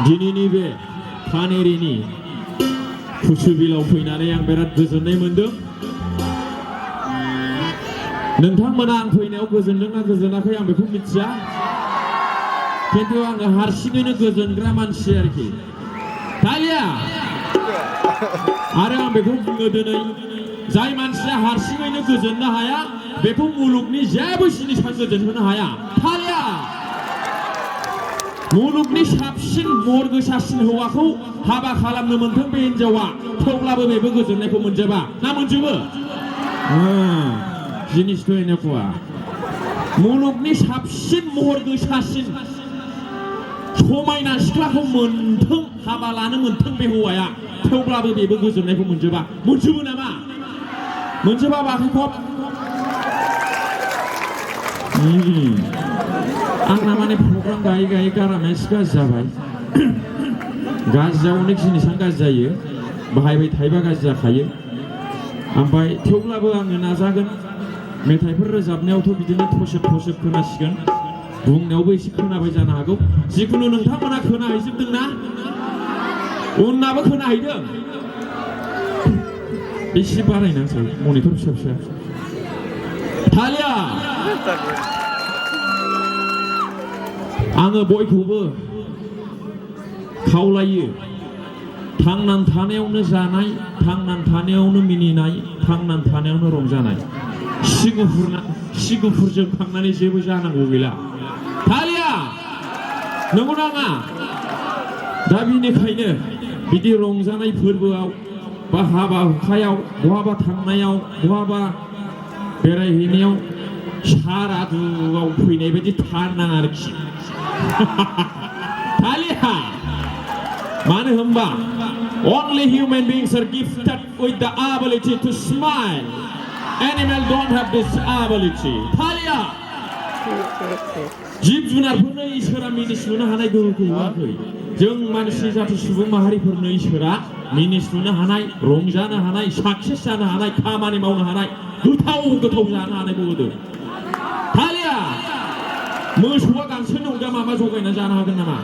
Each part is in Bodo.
दिनैनि बे फानेरिनि कुसुबिलाव फैनानै आं बिराद गोजोननाय मोनदों। नोंथांमोना आं फैनायाव गोजोनदोंना गोजोनाखै आं बेखौ मिथिया, खिन्थु आङो हारसिङैनो गोजोनग्रा मानसि आरोखि। तालिया। आरो आं बेखौ बुङो दिनै जाय मानसिया हारसिङैनो गोजोननो हाया बेखौ मुलुगनि जेबो जिनिसा गोजोन होनो हाया। तालिया। मुलुगनि साबसिन महर गोसासिन हौवाखौ हाबा खालामनो मोनथों बे हिनजावा, थेवब्लाबो बेबो गोजोननायखौ मोनजोबा ना मोनजोबो? जिनिसथ' एनेकुवा मुलुगनि साबसिन महर गोसासिन समायना सिख्लाखौ मोनथों, हाबा लानो मोनथों बे हौवाया, थेवब्लाबो बेबो गोजोननायखौ मोनजोबा। मोनजोबो नामा? मोनजोबा बाखैखब। आंना माने प्रग्राम गायै गायै गारामाया एसे गाज्रि जाबाय। गाज्रिया अनेक जिनिसानो गाज्रि जायो, बाहायबाय थायोबा गाज्रि जाखायो। ओमफ्राय थेवब्लाबो आङो नाजागोन। मेथाइफोर रोजाबनायावथ' बिदिनो थसेब थसेब खोनासिगोन, बुंनायावबो एसे खोनाबाय जानो हागौ। जिखुनु नोंथांमोना खोनाहैजोबदोंना? उननाबो खोनाहैदों? एसे बारायनांसै मनिटर फिसा फिसा। तालिया। आङो बयखौबो खावलायो, थांनानै थानायावनो जानाय, थांनानै थानायावनो मिनिनाय, थांनानै थानायावनो रंजानाय। सिगुफुरजों खांनानै जेबो जानांगौ गैला। तालिया। नंगौ नाङा? दा बिनिखायनो बिदि रंजानाय फोरबोआव बा हाबा हुखायाव, बहाबा थांनायाव, बहाबा बेरायहैनायाव सारादुआव फैनाय बायदि थारनाङा आरोखि। तालिया। मानो होनबा only human beings are gifted with the ability to smile. Animals don't have this ability. तालिया। जिब जुनारफोरनो इसोरा मिनिस्लुनो हानाय गोहोखौ होआखै। जों मानसि जाथि सुबुं माहारिफोरनो इसोरा मिनिस्लुनो हानाय, रंजानो हानाय, साक्सेस जानो हानाय, खामानि मावनो हानाय, गोथाव गोथाव जानो हानायखौ होदों। तालिया। मोसौआ गांसोनि अनगा माबा जगायना जानो हागोन नामा?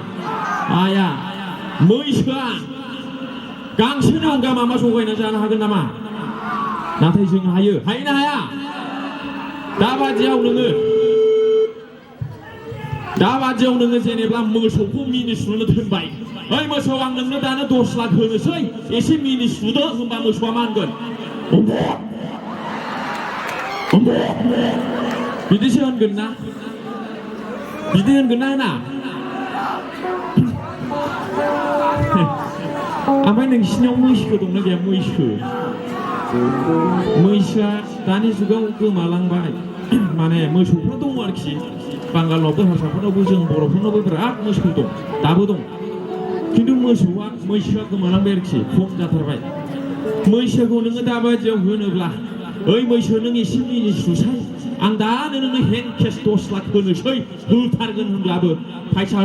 हाया। मैसोआ गांसोनि अनगा माबा जगायना जानो हागोन नामा? नाथाय जों हायो। हायोना हाया? दाबादियाव नोङो जेनेबा मोसौखौ मिनिस्लुनो दोनबाय। ओइ मोसौ, आं नोंनो दानो 10 लाख होनोसै, एसे मिनिस्लुदो, होनबा मोसौआ मा होनगोन? बिदिसो होनगोन ना? बिदि होनगोन ना होना? ओमफ्राय नोंसिनियाव मैसो दंना गैया? मैसोआ दानि जुगाव गोमालांबाय। माने मोसौफ्रा दङ आरोखि, बांगालावबो, हारसाफोरनावबो, जों बर'फोरनावबो बिराद मोसौ दं, दाबो दं। खिन्थु मैसोआ गोमालांबाय आरोखि, खम जाथारबाय। मैसोखौ नोङो दाबादियाव होनोब्ला, ओइ मैसो नों एसे मिनिस्लुसाय, आं दानो नोंनो हेन्ड केस 10 लाख होनोसै, होथारगोन होनब्लाबो, फैसा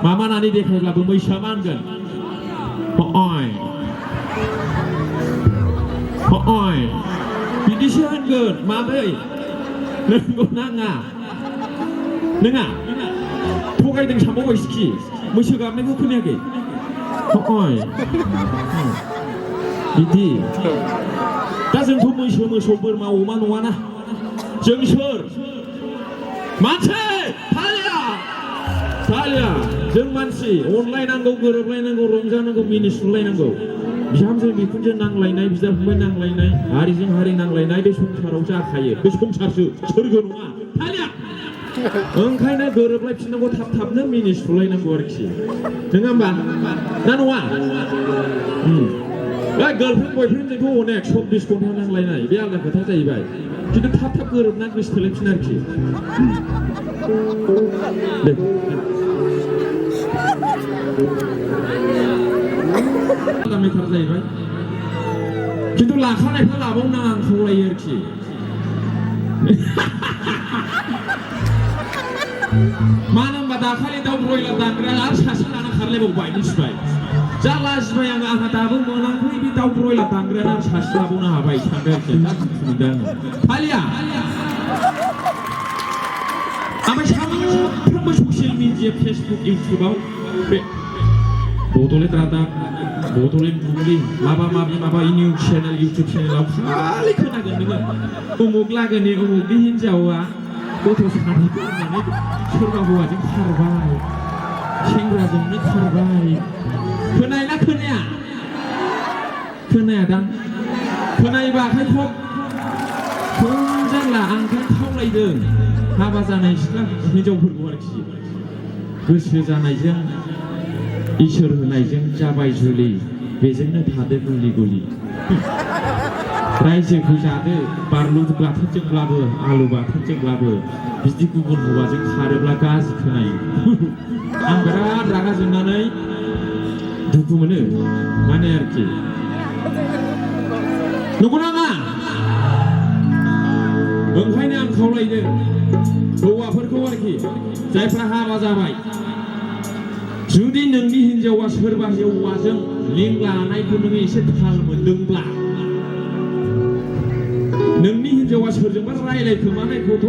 माबानानै देखायब्लाबो मैसोआ मा होनगोन? बिदिसो होनगोन। मादै नोंगौ नाङा? नोङा? थगायदों सानबावबायसोखि। मैसो गाबनायखौ खोनायाखै? बिदि। दा जोंथ' मैसो, मोसौ, बोरमा, अमा नङाना? जों सोर? मानसि। तालिया। जों मानसि, अनलायनांगौ, गोरोबलायनांगौ, रंजानांगौ, मिनिस्लुलायनांगौ। बिहामजो बिखुनजो नांलायनाय, बिदा फंबाय नांलायनाय, हारिजों हारि नांलायनाय बे संसाराव जाखायो। बे संसारसो, सोरगो नङा। तालिया। ओंखायनो गोरोबलायफिननांगौ, थाब थाबनो मिनिस्लुलायनांगौ आरोखि। नङा होमबा? ना नङा? गार्लफ्रेन्ड बयफ्रेन्डजोंथ' अनेक 24 घन्टा नांलायनाय, बे आलादा खोथा जाहैबाय। खिन्थु थाब थाब गोरोबनानै गोसोथोलायफिन आरोखि। दे। मेटार जाहैबाय, खिन्थु लाखानायखौ लाबावनाङा आं खावलायो आरोखि। मानो होनबा दाखालि दाउ ब्रयलार दानग्राया आरो सासे लाना खारलायबावबाय, मिथिबाय? जा लाजिबाय आंहा दाबो मोनाखै बे दाउ ब्रयलार दानग्रायानो आं सासे लाबावनो हाबाय सानदों आरोखि। दा दुखु मोनदों आङो। तालिया। ओमफ्राय सानफ्रोमबो ससियेल मिडिया, फेसबुक, इउटुबाव bे बड'लेण्ड रादाब बड'लेण्ड बुब्लि माबा माबि माबा निउस चेनेल इउटुब चेनेलाव खालि खोनागोन नोङो उमुक लागोनि उमुकनि हिनजावा गथ' सानैखौ होननानै सोरबा हौवाजों खारबाय सेंग्राजोंनो खारबाय खोनायोना खोनाया खोनायादां खोनायोबा आखाइ खब जानला आं खावलायदों हाबा जानाय सिख्ला हिनजावफोरखौ आरोखि गोसो जानायजों इसोर होनायजों जाबाय जुलि बेजोंनो थादो गुलि गुलि रायजोखौ जादो बानलु बाथोनजोंब्लाबो आलु बाथोनजोंब्लाबो बिदि गुबुन हौवाजों खारोब्ला गाज्रि खोनायो आं बिराद रागा जोंनानै दुखु मोनो माने आरोखि नंगौ नाङा ओंखायनो आं खावलायदों हौवाफोरखौ आरोखि जायफ्रा हाबा जाबाय जुदि नोंनि हिनजावा सोरबा हौवाजों लिंक लानायखौ नोङो एसे थाल मोनदोंब्ला नोंनि हिनजावा सोरजोंबा रायलायखोमानायखौथ'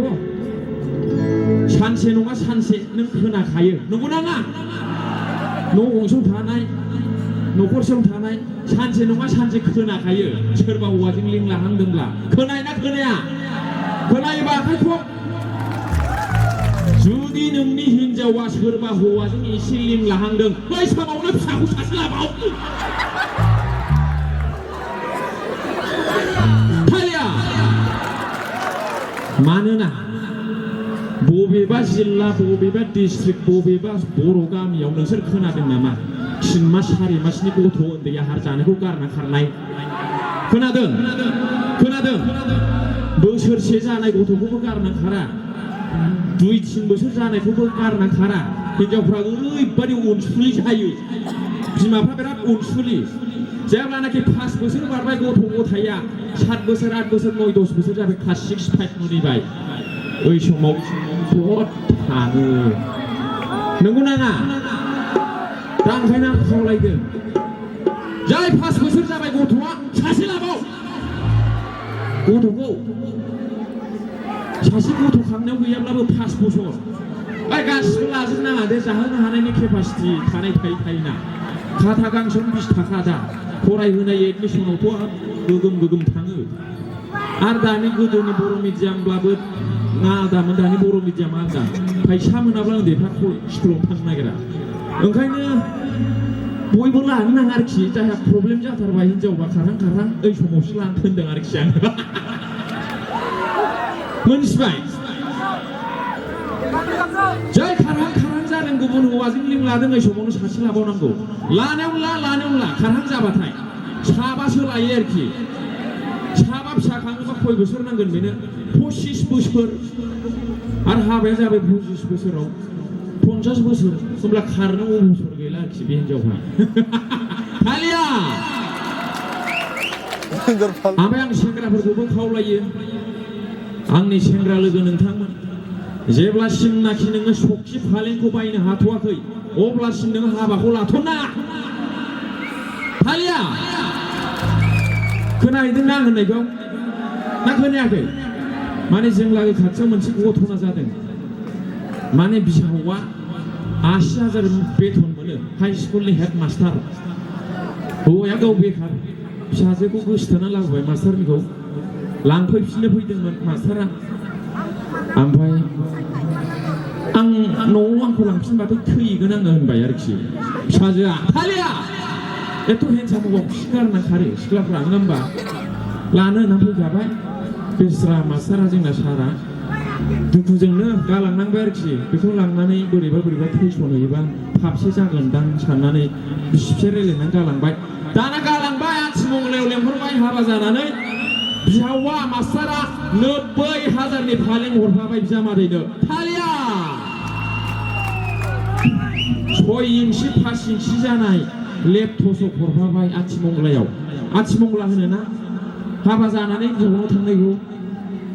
सानसे नङा सानसे नों खोनाखायो नंगौ नाङा न' गंसेयाव थानाय न'खरसेयाव थानाय सानसे नङा सानसे खोनाखायो सोरबा हौवाजों लिंक लाहांदोंब्ला खोनायोना खोनाया खोनायोबा आखाइखौ जुदि नोंनि हिनजावा सोरबा हौवाजों एसे लिंक लाहांदों बै समावनो फिसाखौ सासे लाबाव थालिया मानोना बबेबा जिल्ला बबेबा डिस्ट्रिक्ट बबेबा बर' गामियाव नोंसोर खोनादों नामा 3 मास 4 मासनि गथ' उन्दैया हार जानायखौ गारना खारनाय खोनादों खोनादों बोसोरसे जानाय गथ'खौबो गारना खारा 2-3 बोसोर जानायखौबो गारना खारा हिनजावफ्रा ओरैबायदि अनसुलि जायो बिमाफ्रा बिराद अनसुलि जेब्लानाखि 5 बोसोर बारबाय गथ' गथाया 7 बोसोर 8 बोसोर 9 10 बोसोर जाबाय क्लास 6 5 मोनहैबाय ओइ समाव बहुत थाङो नंगौ नाङा दा ओंखायनो आं खावलायदों जाय 5 बोसोर जाबाय गथ'आ सासे लाबाव गथ'खौ सासे गथ' खांनायाव गैयाब्लाबो 5 बोसोर गासिबो लाजोबनाङा दे जाहोनो हानायनि केपासिटि थायोना खाथा गांसेयाव 20 थाखा दा फरायहोनाय एडमिसनावथ' गोगोम थाङो आरो दानि गोदोनि बर' मिडियामब्लाबो आलादामोन दानि बर' मिडियाम आलादा फैसा मोनाब्ला उन्दैफ्रा स्कुलाव थांनो नागिरा ओंखायनो बयबो लानो नाङा आरोखि जायहा प्रब्लेम जाथारबाय हिनजावबा खारहां ओइ समावसो लानो थोनदों आरोखि आं मोनथिबाय जाय खारहां जादों गुबुन हौवाजों लिंक लादों ओइ समावनो सासे लाबावनांगौ लानायाव ला खारहां जाबाथाय साबासो लायो आरोखि साबा फिसा खाङोबा खय बोसोर नांगोन बेनो 25 बोसोर आरो हाबाया जाबाय 25 बोसोराव 50 बोसोर होमब्ला खारनो अबसर गैला आरोखि बे हिनजावहा थालिया ओमफ्राय आं सेंग्राफोरखौबो खावलायो आंनि सेंग्रा लोगो नोंथांमोन जेब्लासिमनाखि नोङो सखि फालेंखौ बायनो हाथ'वाखै अब्लासिम नोङो हाबाखौ लाथ'नाङा थालिया खोनाहैदोंना आं होननायखौ ना खोनायाखै माने जों लागो खाथियाव मोनसे घटना जादों माने बिहावा 80,000 बेथन मोनो हाई स्कुलनि हेड मास्टार हौवाया गाव बेकार फिसाजोखौ गोसोथोना लाबोबाय मास्टारनिखौ लांफैफिननो फैदोंमोन मास्टारा ओमफ्राय आं न'आव आंखौ लांफिनबाथाय थैगोन आङो होनबाय आरोखि फिसाजोआ थालिया एथ' हेन्डसाम हौवाखौ गारना खारो सिख्लाफ्रा नङा होमबा लानो होनना फैखाबाय बेस्रा मास्टारा जोंना सारा दुखुजोंनो गालांनांबाय आरोखि बेखौ लांनानै बोरैबा थैस'नहैयोबा थाबसे जागोनदां साननानै बिसिफिसाय रायलायनानै गालांबाय दाना गालांबाय आथिमंगलायाव लेंहरबाय हाबा जानानै बिहावा मास्टारा 90,000नि फालें हरफाबाय बिजामादैनो थालिया 6 इन्सि 5 इन्सि जानाय लेपटप हरफाबाय आथिमंगलायाव आथिमंगला होनोना हाबा जानानै बिहावनाव थांनायखौ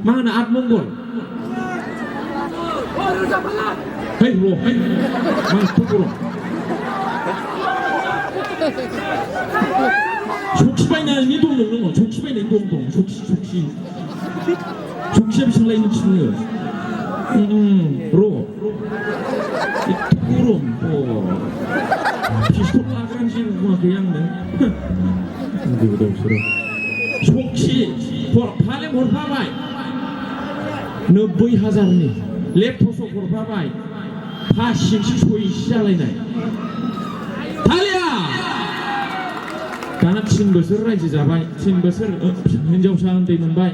मा होनो आठमंगल hey bro hey mas tuh bro Sukses ini dong sukses bisa lain semua bro itu kurung 피스톨 लाग्रां지구만 그냥는 गोदाव सोराव सकि फालें हरफाबाय 90,000नि लेपटप हरफाबाय फासिंसि सयसि जालायनाय थालिया दाना 3 बोसोर रायजो जाबाय 3 बोसोर हिनजावसा उन्दै मोनबाय